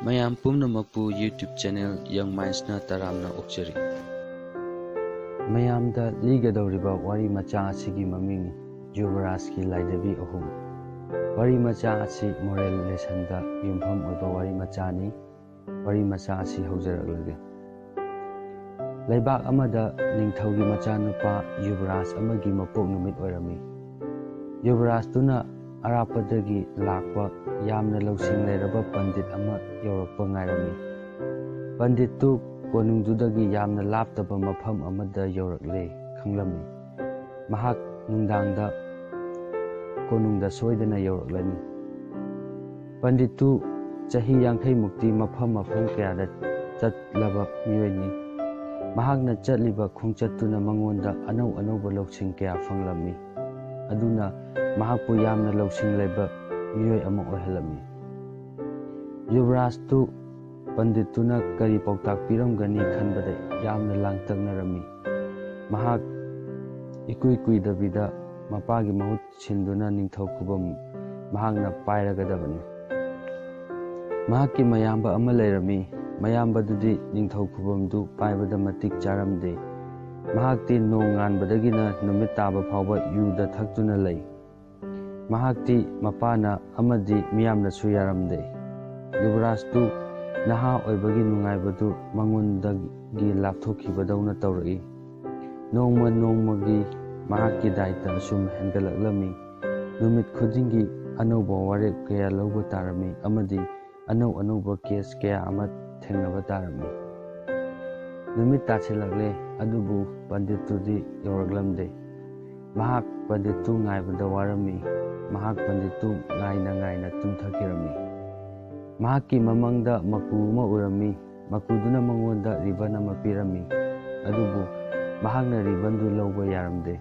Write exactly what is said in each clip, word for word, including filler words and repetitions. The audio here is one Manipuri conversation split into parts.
ꯃꯌꯥꯝ ꯄꯨꯝꯅꯃꯛꯄꯨ YouTube channel Young Mindsꯅ ꯇꯔꯥꯝꯅ ꯑꯣꯛꯆꯔꯤ꯫ ꯃꯌꯥꯝꯗ ꯂꯤꯒꯗꯧꯔꯤꯕ ꯋꯥꯔꯤ ꯃꯆꯥ ꯑꯁꯤꯒꯤ ꯃꯃꯤꯡ ꯌꯨꯕꯔꯥꯖꯀꯤ ꯂꯥꯏꯙꯕꯤ ꯑꯍꯨꯝ꯫ ꯋꯥꯔꯤ ꯃꯆꯥ ꯑꯁꯤ moral lessonꯗ ꯌꯨꯝꯐꯝ ꯑꯣꯏꯕ ꯋꯥꯔꯤ ꯃꯆꯥꯅꯤ꯫ ꯋꯥꯔꯤ ꯃꯆꯥ ꯑꯁꯤ ꯍꯧꯖꯔꯛꯂꯒꯦ꯫ ꯂꯩꯕꯥꯛ ꯑꯃꯗ ꯅꯤꯡꯊꯧꯒꯤ ꯃꯆꯥꯅꯨꯄꯥ ꯌꯨꯕꯔꯥꯖ ꯑꯃꯒꯤ ꯃꯄꯣꯛ ꯅꯨꯃꯤꯠ ꯑꯣꯏꯔꯝꯃꯤ꯫ ꯌꯨꯕꯔꯥꯖꯇꯨꯅ ꯑꯔꯥꯞꯄꯗꯒꯤ ꯂꯥꯛꯄ ꯌꯥꯝꯅ ꯂꯧꯁꯤꯡ ꯂꯩꯔꯕ ꯄꯟꯗꯤꯠ ꯑꯃ ꯌꯧꯔꯛꯄ ꯉꯥꯏꯔꯝꯃꯤ꯫ ꯄꯟꯗꯤꯠꯇꯨ ꯀꯣꯅꯨꯡꯗꯨꯗꯒꯤ ꯌꯥꯝꯅ ꯂꯥꯞꯇꯕ ꯃꯐꯝ ꯑꯃꯗ ꯌꯧꯔꯛꯂꯦ ꯈꯪꯂꯝꯃꯤ꯫ ꯃꯍꯥꯛ ꯅꯨꯡꯗꯥꯡꯗ ꯀꯣꯅꯨꯡꯗ ꯁꯣꯏꯗꯅ ꯌꯧꯔꯛꯂꯅꯤ꯫ ꯄꯟꯗꯤꯠꯇꯨ ꯆꯍꯤ ꯌꯥꯡꯈꯩ ꯃꯨꯛꯇꯤ ꯃꯐꯝ ꯃꯐꯝ ꯀꯌꯥꯗ ꯆꯠꯂꯕ ꯃꯤꯑꯣꯏꯅꯤ꯫ ꯃꯍꯥꯛꯅ ꯆꯠꯂꯤꯕ ꯈꯣꯡꯆꯠꯇꯨꯅ ꯃꯉꯣꯟꯗ ꯑꯅꯧ ꯑꯅꯧꯕ ꯂꯧꯁꯤꯡ ꯀꯌꯥ ꯐꯪꯂꯝꯃꯤ꯫ ꯑꯗꯨꯅ ꯃꯍꯥꯛꯄꯨ ꯌꯥꯝꯅ ꯂꯧꯁꯤꯡ ꯂꯩꯕ ꯃꯤꯑꯣꯏ ꯑꯃ ꯑꯣꯏꯍꯜꯂꯝꯃꯤ꯫ ꯌꯨꯕꯔꯥꯖꯇꯨ ꯄꯟꯗꯤꯠꯇꯨꯅ ꯀꯔꯤ ꯄꯥꯎꯇꯥꯛ ꯄꯤꯔꯝꯒꯅꯤ ꯈꯟꯕꯗ ꯌꯥꯝꯅ ꯂꯥꯡꯇꯛꯅꯔꯝꯃꯤ꯫ ꯃꯍꯥꯛ ꯏꯀꯨꯏ ꯀꯨꯏꯗꯕꯤꯗ ꯃꯄꯥꯒꯤ ꯃꯍꯨꯠ ꯁꯤꯟꯗꯨꯅ ꯅꯤꯡꯊꯧ ꯈꯨꯕꯝ ꯃꯍꯥꯛꯅ ꯄꯥꯏꯔꯒꯗꯕꯅꯤ꯫ ꯃꯍꯥꯛꯀꯤ ꯃꯌꯥꯝꯕ ꯑꯃ ꯂꯩꯔꯝꯃꯤ꯫ ꯃꯌꯥꯝꯕꯗꯨꯗꯤ ꯅꯤꯡꯊꯧ ꯈꯨꯕꯝꯗꯨ ꯄꯥꯏꯕꯗ ꯃꯇꯤꯛ ꯆꯥꯔꯝꯗꯦ꯫ ꯃꯍꯥꯛꯇꯤ ꯅꯣꯡ ꯉꯥꯟꯕꯗꯒꯤꯅ ꯅꯨꯃꯤꯠ ꯇꯥꯕ ꯐꯥꯎꯕ ꯌꯨꯗ ꯊꯛꯇꯨꯅ ꯂꯩ꯫ ꯃꯍꯥꯛꯇꯤ ꯃꯄꯥꯅ ꯑꯃꯗꯤ ꯃꯤꯌꯥꯝꯅꯁꯨ ꯌꯥꯔꯝꯗꯦ꯫ ꯌꯨꯕꯔꯥꯖꯇꯨ ꯅꯍꯥ ꯑꯣꯏꯕꯒꯤ ꯅꯨꯡꯉꯥꯏꯕꯗꯨ ꯃꯉꯣꯟꯗꯒꯤ ꯂꯥꯞꯊꯣꯛꯈꯤꯕꯗꯧꯅ ꯇꯧꯔꯛꯏ꯫ ꯅꯣꯡꯃ ꯅꯣꯡꯃꯒꯤ ꯃꯍꯥꯛꯀꯤ ꯗꯥꯏꯇ ꯑꯁꯨꯝ ꯍꯦꯟꯒꯠꯂꯛꯂꯝꯃꯤ꯫ ꯅꯨꯃꯤꯠ ꯈꯨꯗꯤꯡꯒꯤ ꯑꯅꯧꯕ ꯋꯥꯔꯦꯞ ꯀꯌꯥ ꯂꯧꯕ ꯇꯥꯔꯝꯃꯤ ꯑꯃꯗꯤ ꯑꯅꯧ ꯑꯅꯧꯕ case ꯀꯌꯥ ꯑꯃ ꯊꯦꯡꯅꯕ ꯇꯥꯔꯝꯃꯤ꯫ ꯅꯨꯃꯤꯠ ꯇꯥꯁꯤꯜꯂꯛꯂꯦ, ꯑꯗꯨꯕꯨ ꯄꯟꯗꯤꯠꯇꯨꯗꯤ ꯌꯧꯔꯛꯂꯝꯗꯦ꯫ ꯃꯍꯥꯛ ꯄꯟꯗꯤꯠꯇꯨ ꯉꯥꯏꯕꯗ ꯋꯥꯔꯝꯃꯤ꯫ ꯃꯍꯥꯛ ꯄꯟꯗꯤꯠꯇꯨ ꯉꯥꯏꯅ ꯉꯥꯏꯅ ꯇꯨꯝꯊꯈꯤꯔꯝꯃꯤ꯫ ꯃꯍꯥꯛꯀꯤ ꯃꯃꯪꯗ ꯃꯀꯨ ꯑꯃ ꯎꯔꯝꯃꯤ꯫ ꯃꯀꯨꯗꯨꯅ ꯃꯉꯣꯟꯗ ribbon ꯑꯃ ꯄꯤꯔꯝꯃꯤ, ꯑꯗꯨꯕꯨ ꯃꯍꯥꯛꯅ ribbonꯗꯨ ꯂꯧꯕ ꯌꯥꯔꯝꯗꯦ꯫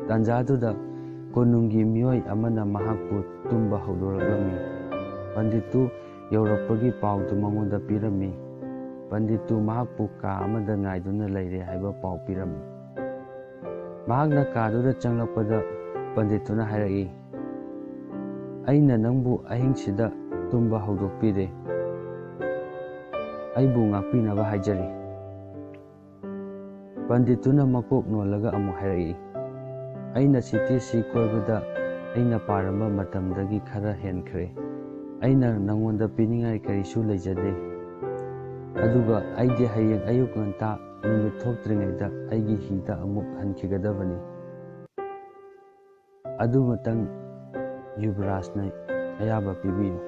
ꯇꯥꯟꯖꯥꯗꯨꯗ ꯀꯣꯅꯨꯡꯒꯤ ꯃꯤꯑꯣꯏ ꯑꯃꯅ ꯃꯍꯥꯛꯄꯨ ꯇꯨꯝꯕ ꯍꯧꯗꯣꯔꯛꯂꯝꯃꯤ꯫ ꯄꯟꯗꯤꯠꯇꯨ ꯌꯧꯔꯛꯄꯒꯤ ꯄꯥꯎꯗꯨ ꯃꯉꯣꯟꯗ ꯄꯤꯔꯝꯃꯤ꯫ ꯄꯟꯗꯤꯠꯇꯨ ꯃꯍꯥꯛꯄꯨ ꯀꯥ ꯑꯃꯗ ꯉꯥꯏꯗꯨꯅ ꯂꯩꯔꯦ ꯍꯥꯏꯕ ꯄꯥꯎ ꯄꯤꯔꯝꯃꯤ꯫ ꯃꯍꯥꯛꯅ ꯀꯥꯗꯨꯗ ꯆꯪꯂꯛꯄꯗ ꯄꯟꯗꯤꯠꯇꯨꯅ ꯍꯥꯏꯔꯛꯏ, "ꯑꯩꯅ ꯅꯪꯕꯨ ꯑꯍꯤꯡꯁꯤꯗ ꯇꯨꯝꯕ ꯍꯧꯗꯣꯛꯄꯤꯔꯦ꯫ ꯑꯩꯕꯨ ꯉꯥꯛꯄꯤꯅꯕ ꯍꯥꯏꯖꯔꯤ꯫ ꯄꯟꯗꯤꯠꯇꯨꯅ ꯃꯀꯣꯛ ꯅꯣꯜꯂꯒ ꯑꯃꯨꯛ ꯍꯥꯏꯔꯛꯏ, "ꯑꯩꯅ ꯁꯤꯇꯤꯁꯤ ꯀꯣꯏꯕꯗ ꯑꯩꯅ ꯄꯥꯔꯝꯕ ꯃꯇꯝꯗꯒꯤ ꯈꯔ ꯍꯦꯟꯈ꯭ꯔꯦ꯫ ꯑꯩꯅ ꯅꯉꯣꯟꯗ ꯄꯤꯅꯤꯡꯉꯥꯏ ꯀꯔꯤꯁꯨ ꯂꯩꯖꯗꯦ꯫ ꯑꯗꯨꯒ ꯑꯩꯗꯤ ꯍꯌꯦꯡ ꯑꯌꯨꯛ ꯉꯟꯇꯥ ꯅꯨꯃꯤꯠ ꯊꯣꯛꯇ꯭ꯔꯤꯉꯩꯗ ꯑꯩꯒꯤ ꯍꯤꯗ ꯑꯃꯨꯛ ꯍꯟꯈꯤꯒꯗꯕꯅꯤ꯫ ꯑꯗꯨꯃꯇꯪ ꯌꯨꯕꯔꯥꯖꯅ ꯑꯌꯥꯕ ꯄꯤꯕꯤꯌꯨ꯫"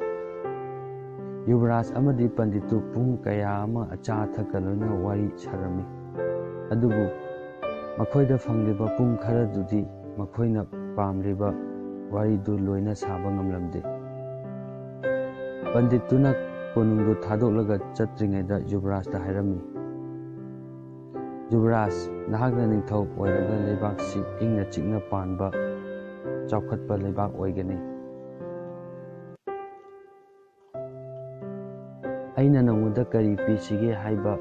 ꯌꯨꯕꯔꯥꯖ ꯑꯃꯗꯤ ꯄꯟꯗꯤꯠꯇꯨ ꯄꯨꯡ ꯀꯌꯥ ꯑꯃ ꯑꯆꯥ ꯑꯊꯛꯀ ꯂꯣꯏꯅ ꯋꯥꯔꯤ ꯁꯥꯔꯝꯃꯤ꯫ ꯑꯗꯨꯕꯨ ꯃꯈꯣꯏꯗ ꯐꯪꯂꯤꯕ ꯄꯨꯡ ꯈꯔꯗꯨꯗꯤ ꯃꯈꯣꯏꯅ ꯄꯥꯝꯂꯤꯕ ꯋꯥꯔꯤꯗꯨ ꯂꯣꯏꯅ ꯁꯥꯕ ꯉꯝꯂꯝꯗꯦ꯫ ꯄꯟꯗꯤꯠꯇꯨꯅ ꯀꯣꯅꯨꯡꯗꯨ ꯊꯥꯗꯣꯛꯂꯒ ꯆꯠꯇ꯭ꯔꯤꯉꯩꯗ ꯌꯨꯕꯔꯥꯖꯇ ꯍꯥꯏꯔꯝꯃꯤ, "ꯌꯨꯕꯔꯥꯖ, ꯅꯍꯥꯛꯅ ꯅꯤꯡꯊꯧ ꯑꯣꯏꯔꯒ ꯂꯩꯕꯥꯛꯁꯤ ꯏꯪꯅ ꯆꯤꯛꯅ ꯄꯥꯟꯕ ꯆꯥꯎꯈꯠꯄ ꯂꯩꯕꯥꯛ ꯑꯣꯏꯒꯅꯤ꯫ ꯑꯩꯅ ꯅꯉꯣꯟꯗ ꯀꯔꯤ ꯄꯤꯁꯤꯒꯦ ꯍꯥꯏꯕ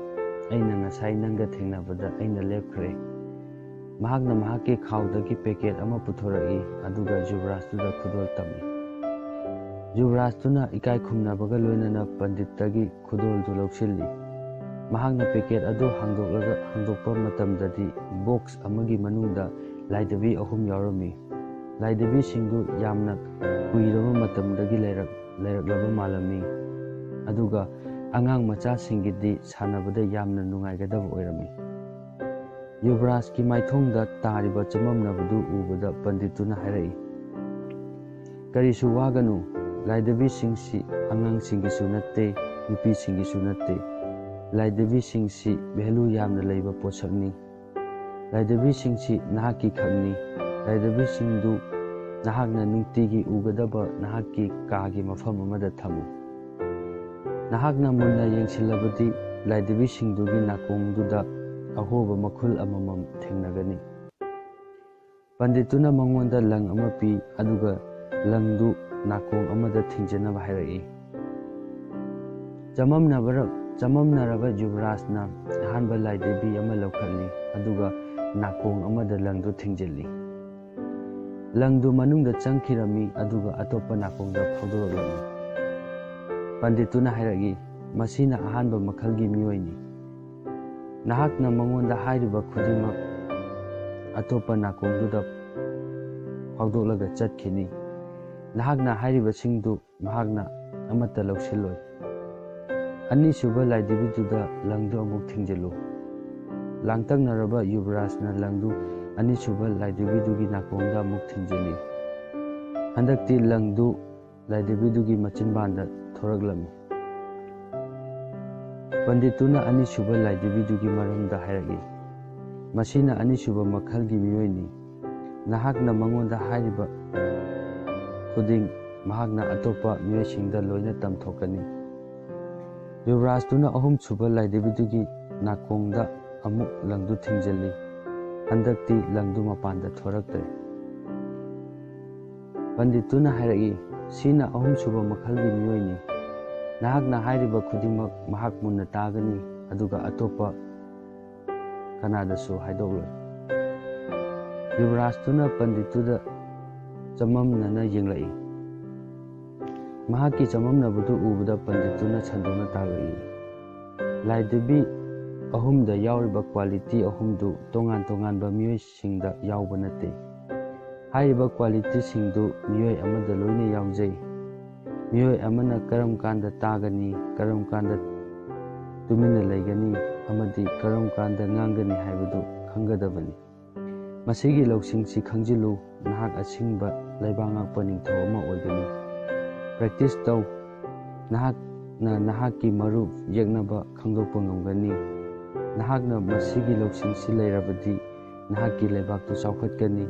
ꯑꯩꯅ ꯉꯁꯥꯏ ꯅꯪꯒ ꯊꯦꯡꯅꯕꯗ ꯑꯩꯅ ꯂꯦꯞꯈ꯭ꯔꯦ꯫" ꯃꯍꯥꯛꯅ ꯃꯍꯥꯛꯀꯤ ꯈꯥꯎꯗꯒꯤ ꯄꯦꯀꯦꯠ ꯑꯃ ꯄꯨꯊꯣꯔꯛꯏ, ꯑꯗꯨꯒ ꯌꯨꯕꯔꯥꯖꯇꯨꯗ ꯈꯨꯗꯣꯜ ꯇꯝꯃꯤ꯫ ꯌꯨꯕꯔꯥꯖꯇꯨꯅ ꯏꯀꯥꯏ ꯈꯨꯝꯅꯕꯒ ꯂꯣꯏꯅꯅ ꯄꯟꯗꯤꯠꯇꯒꯤ ꯈꯨꯗꯣꯜꯗꯨ ꯂꯧꯁꯤꯜꯂꯤ꯫ ꯃꯍꯥꯛꯅ ꯄꯦꯀꯦꯠ ꯑꯗꯨ ꯍꯥꯡꯗꯣꯛꯂꯒ, ꯍꯥꯡꯗꯣꯛꯄ ꯃꯇꯝꯗꯗꯤ ꯕꯣꯛꯁ ꯑꯃꯒꯤ ꯃꯅꯨꯡꯗ ꯂꯥꯏꯙꯕꯤ ꯑꯍꯨꯝ ꯌꯥꯎꯔꯝꯃꯤ꯫ ꯂꯥꯏꯙꯕꯤꯁꯤꯡꯗꯨ ꯌꯥꯝꯅ ꯀꯨꯏꯔꯕ ꯃꯇꯝꯗꯒꯤ ꯂꯩꯔꯛ-, ꯂꯩꯔꯛꯂꯕ ꯃꯥꯜꯂꯝꯃꯤ, ꯑꯗꯨꯒ ꯑꯉꯥꯡ ꯃꯆꯥꯁꯤꯡꯒꯤꯗꯤ ꯁꯥꯟꯅꯕꯗ ꯌꯥꯝꯅ ꯅꯨꯡꯉꯥꯏꯒꯗꯕ ꯑꯣꯏꯔꯝꯃꯤ꯫ ꯌꯨꯕꯔꯥꯖꯀꯤ ꯃꯥꯏꯊꯣꯡꯗ ꯇꯥꯔꯤꯕ ꯆꯃꯝꯅꯕꯗꯨ ꯎꯕꯗ ꯄꯟꯗꯤꯠꯇꯨꯅ ꯍꯥꯏꯔꯛꯏ, "ꯀꯔꯤꯁꯨ ꯋꯥꯒꯅꯨ, ꯂꯥꯏꯙꯕꯤꯁꯤꯡꯁꯤ ꯑꯉꯥꯡꯁꯤꯡꯒꯤꯁꯨ ꯅꯠꯇꯦ, ꯅꯨꯄꯤꯁꯤꯡꯒꯤꯁꯨ ꯅꯠꯇꯦ꯫ ꯂꯥꯏꯙꯕꯤꯁꯤꯡꯁꯤ value ꯌꯥꯝꯅ ꯂꯩꯕ ꯄꯣꯠꯁꯛꯅꯤ꯫ ꯂꯥꯏꯙꯕꯤꯁꯤꯡꯁꯤ ꯅꯍꯥꯛꯀꯤ ꯈꯛꯅꯤ꯫ ꯂꯥꯏꯙꯕꯤꯁꯤꯡꯗꯨ ꯅꯍꯥꯛꯅ ꯅꯨꯡꯇꯤꯒꯤ ꯎꯒꯗꯕ ꯅꯍꯥꯛꯀꯤ ꯀꯥꯒꯤ ꯃꯐꯝ ꯑꯃꯗ ꯊꯝꯃꯨ꯫ ꯅꯍꯥꯛꯅ ꯃꯨꯟꯅ ꯌꯦꯡꯁꯤꯜꯂꯕꯗꯤ ꯂꯥꯏꯙꯕꯤꯁꯤꯡꯗꯨꯒꯤ ꯅꯥꯀꯣꯡꯗꯨꯗ ꯑꯍꯣꯕ ꯃꯈꯨꯜ ꯑꯃꯃꯝ ꯊꯦꯡꯅꯒꯅꯤ꯫" ꯄꯟꯗꯤꯠꯇꯨꯅ ꯃꯉꯣꯟꯗ ꯂꯪ ꯑꯃ ꯄꯤ, ꯑꯗꯨꯒ ꯂꯪꯗꯨ ꯅꯥꯀꯣꯡ ꯑꯃꯗ ꯊꯤꯡꯖꯅꯕ ꯍꯥꯏꯔꯛꯏ꯫ ꯆꯃꯝꯅꯕꯔ-, ꯆꯃꯝꯅꯔꯕ ꯌꯨꯕꯔꯥꯖꯅ ꯑꯍꯥꯟꯕ ꯂꯥꯏꯙꯕꯤ ꯑꯃ ꯂꯧꯈꯠꯂꯤ, ꯑꯗꯨꯒ ꯅꯥꯀꯣꯡ ꯑꯃꯗ ꯂꯪꯗꯨ ꯊꯤꯡꯖꯤꯜꯂꯤ꯫ ꯂꯪꯗꯨ ꯃꯅꯨꯡꯗ ꯆꯪꯈꯤꯔꯝꯃꯤ, ꯑꯗꯨꯒ ꯑꯇꯣꯞꯄ ꯅꯥꯀꯣꯡꯗ ꯐꯥꯎꯗꯣꯔꯛꯂꯝꯃꯤ꯫ ꯄꯟꯗꯤꯠꯇꯨꯅ ꯍꯥꯏꯔꯛꯏ, ꯃꯁꯤꯅ ꯑꯍꯥꯟꯕ ꯃꯈꯜꯒꯤ ꯃꯤꯑꯣꯏꯅꯤ꯫ ꯅꯍꯥꯛꯅ ꯃꯉꯣꯟꯗ ꯍꯥꯏꯔꯤꯕ ꯈꯨꯗꯤꯡꯃꯛ ꯑꯇꯣꯞꯄ ꯅꯥꯀꯣꯡꯗꯨꯗ ꯐꯥꯎꯗꯣꯛꯂꯒ ꯆꯠꯈꯤꯅꯤ꯫ ꯅꯍꯥꯛꯅ ꯍꯥꯏꯔꯤꯕꯁꯤꯡꯗꯨ ꯃꯍꯥꯛꯅ ꯑꯃꯠꯇ ꯂꯧꯁꯤꯜꯂꯣꯏ꯫ ꯑꯅꯤꯁꯨꯕ ꯂꯥꯏꯙꯤꯕꯤꯗꯨꯗ ꯂꯪꯗꯨ ꯑꯃꯨꯛ ꯊꯤꯡꯖꯤꯜꯂꯨ꯫ ꯂꯥꯡꯇꯛꯅꯔꯕ ꯌꯨꯕꯔꯥꯖꯅ ꯂꯪꯗꯨ ꯑꯅꯤꯁꯨꯕ ꯂꯥꯏꯙꯤꯕꯤꯗꯨꯒꯤ ꯅꯥꯀꯣꯡꯗ ꯑꯃꯨꯛ ꯊꯤꯡꯖꯤꯜꯂꯤ꯫ ꯍꯟꯗꯛꯇꯤ ꯂꯪꯗꯨ ꯂꯥꯏꯙꯤꯕꯤꯗꯨꯒꯤ ꯃꯆꯤꯟꯕꯥꯟꯗ ꯊꯣꯔꯛꯂꯝꯃꯤ꯫ ꯄꯟꯗꯤꯠꯇꯨꯅ ꯑꯅꯤꯁꯨꯕ ꯂꯥꯏꯙꯤꯕꯤꯗꯨꯒꯤ ꯃꯔꯝꯗ ꯍꯥꯏꯔꯛꯏ꯫ ꯃꯁꯤꯅ ꯑꯅꯤꯁꯨꯕ ꯃꯈꯜꯒꯤ ꯃꯤꯑꯣꯏꯅꯤ꯫ ꯅꯍꯥꯛꯅ ꯃꯉꯣꯟꯗ ꯍꯥꯏꯔꯤꯕ ꯈꯨꯗꯤꯡ ꯃꯍꯥꯛꯅ ꯑꯇꯣꯞꯄ ꯃꯤꯑꯣꯏꯁꯤꯡꯗ ꯂꯣꯏꯅ ꯇꯝꯊꯣꯛꯀꯅꯤ꯫ ꯌꯨꯕꯔꯥꯖꯇꯨꯅ ꯑꯍꯨꯝꯁꯨꯕ ꯂꯥꯏꯙꯤꯕꯤꯗꯨꯒꯤ ꯅꯥꯀꯣꯡꯗ ꯑꯃꯨꯛ ꯂꯪꯗꯨ ꯊꯤꯡꯖꯤꯜꯂꯤ꯫ ꯍꯟꯗꯛꯇꯤ ꯂꯪꯗꯨ ꯃꯄꯥꯟꯗ ꯊꯣꯔꯛꯇ꯭ꯔꯦ꯫ ꯄꯟꯗꯤꯠꯇꯨꯅ ꯍꯥꯏꯔꯛꯏ, "ꯁꯤꯅ ꯑꯍꯨꯝꯁꯨꯕ ꯃꯈꯜꯒꯤ ꯃꯤꯑꯣꯏꯅꯤ꯫ ꯅꯍꯥꯛꯅ ꯍꯥꯏꯔꯤꯕ ꯈꯨꯗꯤꯡꯃꯛ ꯃꯍꯥꯛ ꯃꯨꯟꯅ ꯇꯥꯒꯅꯤ, ꯑꯗꯨꯒ ꯑꯇꯣꯞꯄ ꯀꯅꯥꯗꯁꯨ ꯍꯥꯏꯗꯣꯛꯂꯣꯏ꯫" ꯌꯨꯕꯔꯥꯖꯇꯨꯅ ꯄꯟꯗꯤꯠꯇꯨꯗ ꯆꯃꯝꯅꯅ ꯌꯦꯡꯂꯛꯏ꯫ ꯃꯍꯥꯛꯀꯤ ꯆꯃꯝꯅꯕꯗꯨ ꯎꯕꯗ ꯄꯟꯗꯤꯠꯇꯨꯅ ꯁꯟꯗꯣꯛꯅ ꯇꯥꯛꯂꯛꯏ, "ꯂꯥꯏꯙꯤꯕꯤ ꯑꯍꯨꯝꯗ ꯌꯥꯎꯔꯤꯕ ꯀ꯭ꯋꯥꯂꯤꯇꯤ ꯑꯍꯨꯝꯗꯨ ꯇꯣꯉꯥꯟ ꯇꯣꯉꯥꯟꯕ ꯃꯤꯑꯣꯏꯁꯤꯡꯗ ꯌꯥꯎꯕ ꯅꯠꯇꯦ꯫ ꯍꯥꯏꯔꯤꯕ ꯀ꯭ꯋꯥꯂꯤꯇꯤꯁꯤꯡꯗꯨ ꯃꯤꯑꯣꯏ ꯑꯃꯗ ꯂꯣꯏꯅ ꯌꯥꯎꯖꯩ꯫ ꯃꯤꯑꯣꯏ ꯑꯃꯅ ꯀꯔꯝ ꯀꯥꯟꯗ ꯇꯥꯒꯅꯤ, ꯀꯔꯝ ꯀꯥꯟꯗ ꯇꯨꯃꯤꯟꯅ ꯂꯩꯒꯅꯤ ꯑꯃꯗꯤ ꯀꯔꯝ ꯀꯥꯟꯗ ꯉꯥꯡꯒꯅꯤ ꯍꯥꯏꯕꯗꯨ ꯈꯪꯒꯗꯕꯅꯤ꯫ ꯃꯁꯤꯒꯤ ꯂꯧꯁꯤꯡꯁꯤ ꯈꯪꯖꯤꯜꯂꯨ, ꯅꯍꯥꯛ ꯑꯁꯤꯡꯕ ꯂꯩꯕꯥꯛ ꯉꯥꯛꯄ ꯅꯤꯡꯊꯧ ꯑꯃ ꯑꯣꯏꯒꯅꯤ꯫ ꯄ꯭ꯔꯦꯛꯇꯤꯁ ꯇꯧ꯫ ꯅꯍꯥꯛꯅ ꯅꯍꯥꯛꯀꯤ ꯃꯔꯨꯞ ꯌꯦꯛꯅꯕ ꯈꯪꯗꯣꯛꯄ ꯉꯝꯒꯅꯤ꯫ ꯅꯍꯥꯛꯅ ꯃꯁꯤꯒꯤ ꯂꯧꯁꯤꯡꯁꯤ ꯂꯩꯔꯕꯗꯤ ꯅꯍꯥꯛꯀꯤ ꯂꯩꯕꯥꯛꯇꯨ ꯆꯥꯎꯈꯠꯀꯅꯤ,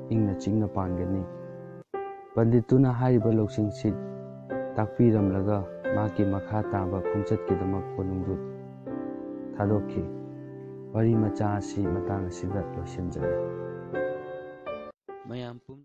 ꯏꯪꯅ ꯆꯤꯛꯅ ꯄꯥꯟꯒꯅꯤ꯫" ꯄꯟꯗꯤꯠꯇꯨꯅ ꯍꯥꯏꯔꯤꯕ ꯂꯧꯁꯤꯡꯁꯤ ꯇꯥꯛꯄꯤꯔꯝꯂꯒ ꯃꯍꯥꯛꯀꯤ ꯃꯈꯥ ꯇꯥꯕ ꯈꯣꯡꯆꯠꯀꯤꯗꯃꯛ ꯀꯣꯅꯨꯡꯗꯨ ꯊꯥꯗꯣꯛꯈꯤ꯫ ꯋꯥꯔꯤ ꯃꯆꯥ ꯑꯁꯤ ꯃꯇꯥꯡ ꯑꯁꯤꯗ ꯂꯣꯏꯁꯤꯟꯖꯔꯦ꯫ ꯃꯌꯥꯝ ꯄꯨꯝ-